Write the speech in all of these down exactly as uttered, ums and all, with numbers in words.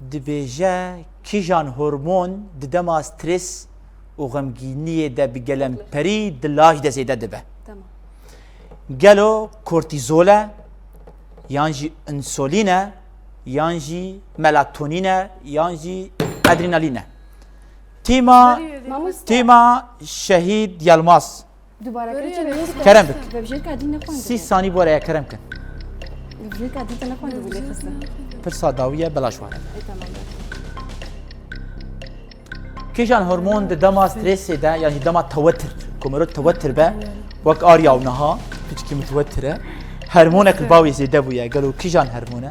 Dibêje kîjan hormon di dema stres û xemgîniyê de bi gelemperî di laj de zêde dibe? Tamam. Gelo kortîzol e, yan jî însulîn e, yan jî melatonîn e, yan jî adrenalîn e? Tîma, Mamoste. tîma Şehîd Yelmaz. Dubare kir çi neyse. Kerem bik. Vebjêrka dî nexwendibû. Sî sanî bore ye, kerem kin. Vebjêrka dî te nexwendibû lê xistin. Pirsa dawî ye, belaş were. E tamam. Kîjan hormon di dema stresê de, yan jî dema tewetir, ku mirov tewetir be, wek Arya û niha, piçkî mitewetir e. Hormonek li bawê zêde bûye. Gelo kîjan hormon e?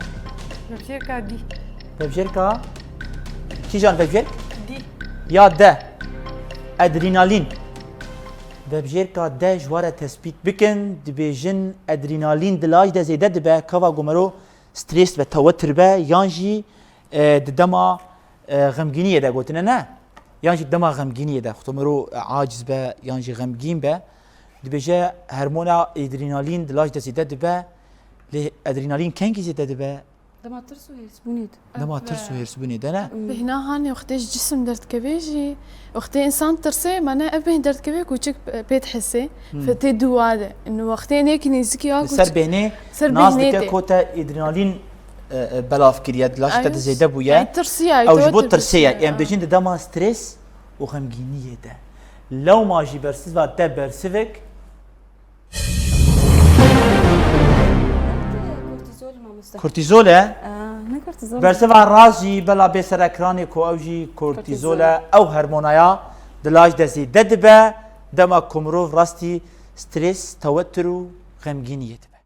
Vebjêrka dî. Vebjêrka, kîjan vebjêrk? Dî. Ya de. Adrenalîn. Vebjêrka de ji ware tespît bikin, dibêjin adrenalîn di laj de zêde dibe, kava ku mirov stres be, tewetir be, yan jî e, di dema e, xemgîniyê de gotine ne? Yan jî dema xemgîniyê de, xwe mirov e, aciz be, yan jî xemgîn be, dibêje hormona adrenalîn di laj de zêde dibe, lê adrenalîn kengî zêde dibe? Dema tirs û hêrsbûnê de. Dema tirs û hêrsbûnê de ne? Bêhna hanê wextê ji cisim derdikeve jî, wextê însan tirse, mane ev bêhn derdikeve ku çik pê dihese, tê dû wa de. Wextê nêkî nêzikî ya Li ku ser çik- bêhnê ser nas bêhnê dike tê. Ku te adrenalîn e, e, belav kiriye, di laj te de Aynen. zêde bûye. Yani tirsiya, Ew ji te bo te tirsê ye. tirsiya. Em bêjin di dema stres û xemgîniyê de. Lewma jî bersiva te bersivek Kortîzol mamoste. Kortîzol e. Aa, ne kortîzol? Bersiva rast jî bela bê ser ekranê ku ew jî kortîzol e. Ew hormonaya di laj de zêde dibe dema ku mirov rastî stres, tewetir û xemgîniyê dibe.